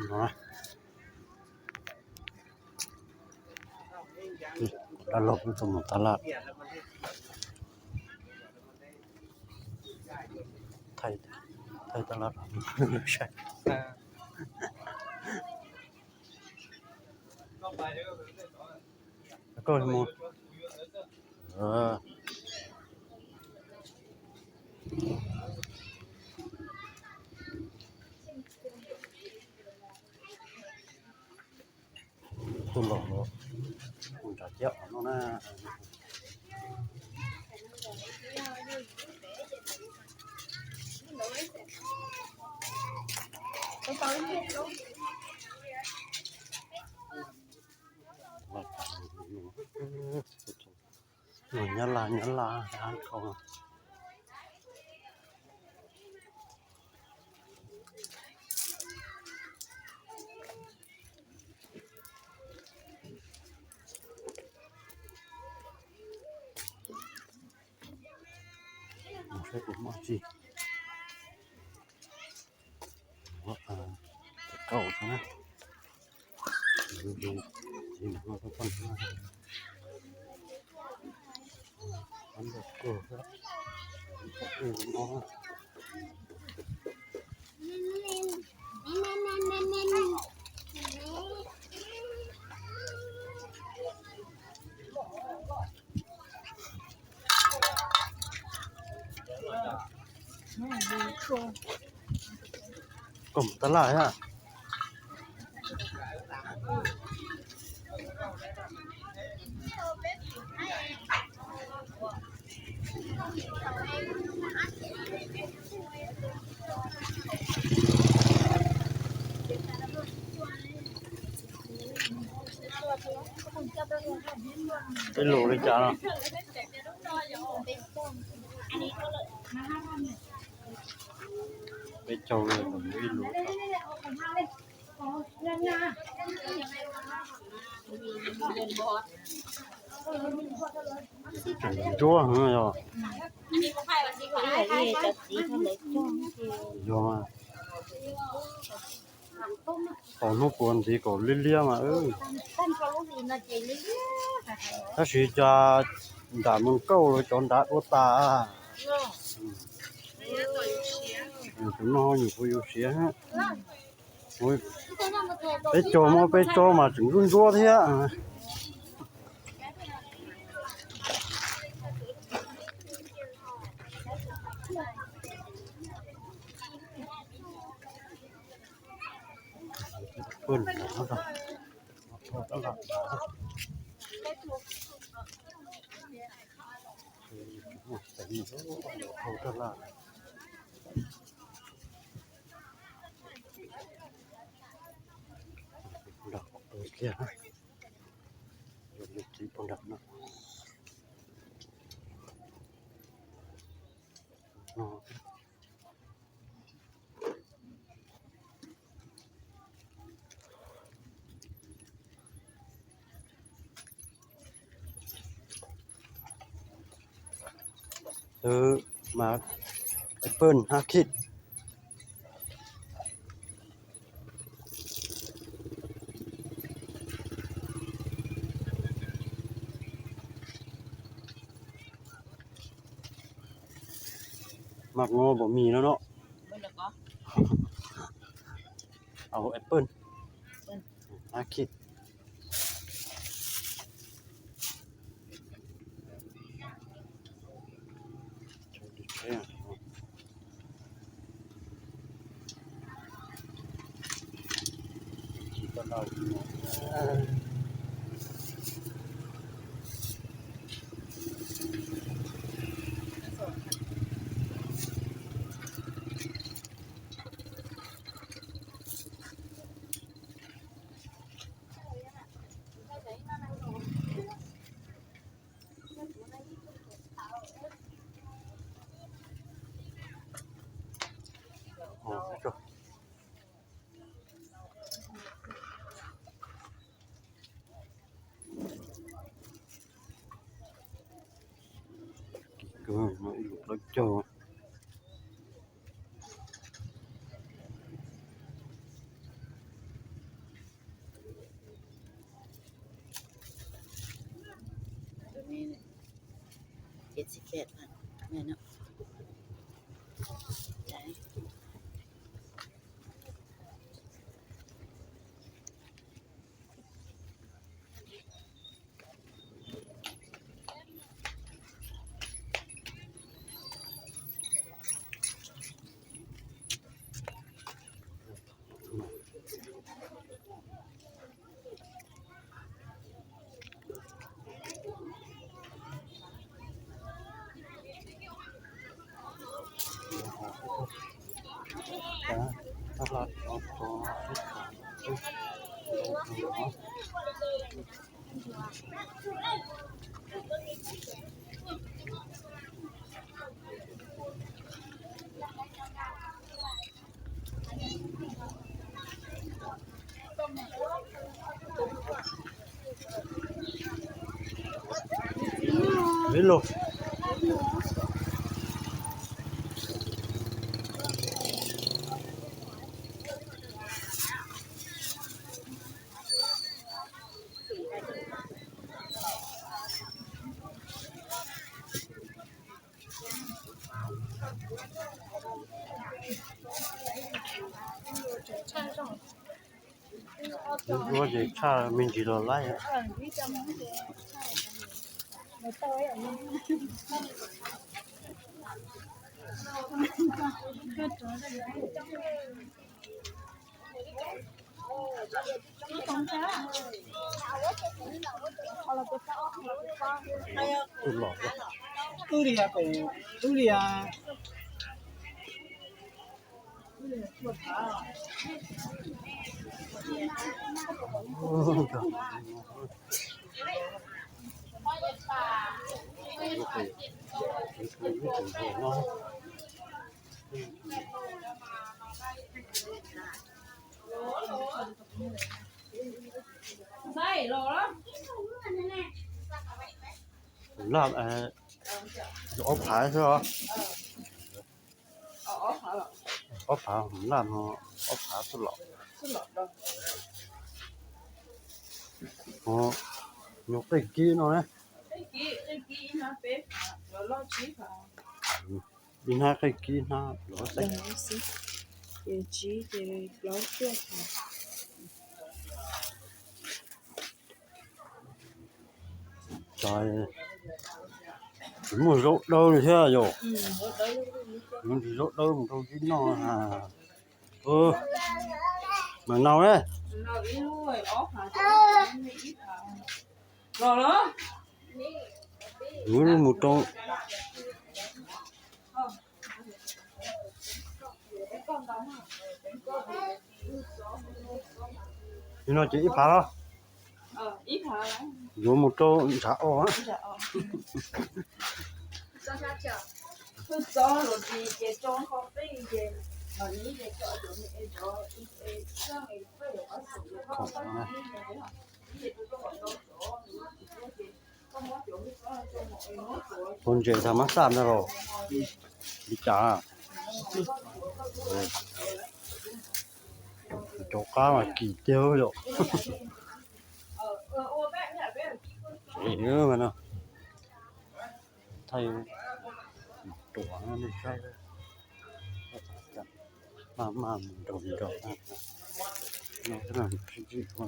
No, dab laug kuj tau mus taj laj, thaij taj laj saib. Koj mus. Tuaj los mus nram ciab no na. Nyab laj nyab laj, saib kuv muaj tsi. Kauj na. Koj mus taj laj thiab. Ib lus li cas no? Peb caug ib lus. Ntsuab heev yog. Yog mas. Thaum hnub puag ntxiv kom liab liab mas. Tab sis cas nram Moos Kauj los cov nrad ua tas. Tus no nyuam qhuav yus siav. Peb caug muaj peb tsob mas tseem ntsuab ntsuab thiab. Nram qhov pawg kiag, txiv pog nram no. Twb mas pawg hab khib. Mas kuv pom mis no no. Au apple. Hab khib. Ib lub plaub caug. txiv pem no. Đấy. Ib lus. Ua ces tshaj me ntsis los laib. Wb li, wb li. Laj, ob phav xwb os. Ob phav laj no, ob phav xwb los. Nyuag qij kib no ne. Ib hnab qij kib hnab los xwb. Ces tsib ces plaub cuaj. Muaj zaub dawb li thiab yom. Zaub dawb mus rau tib noj. Mas nau ne. Mus rau li no ces ib phav los. Yuav mus rau ntshav os. Tus ntses thaum mab xaj ntag los. Li cas? Cov qab mas kim tiag yom. Thaij ruam nej saib. Maj maj mus nraum nraum no, sib ntsib ua.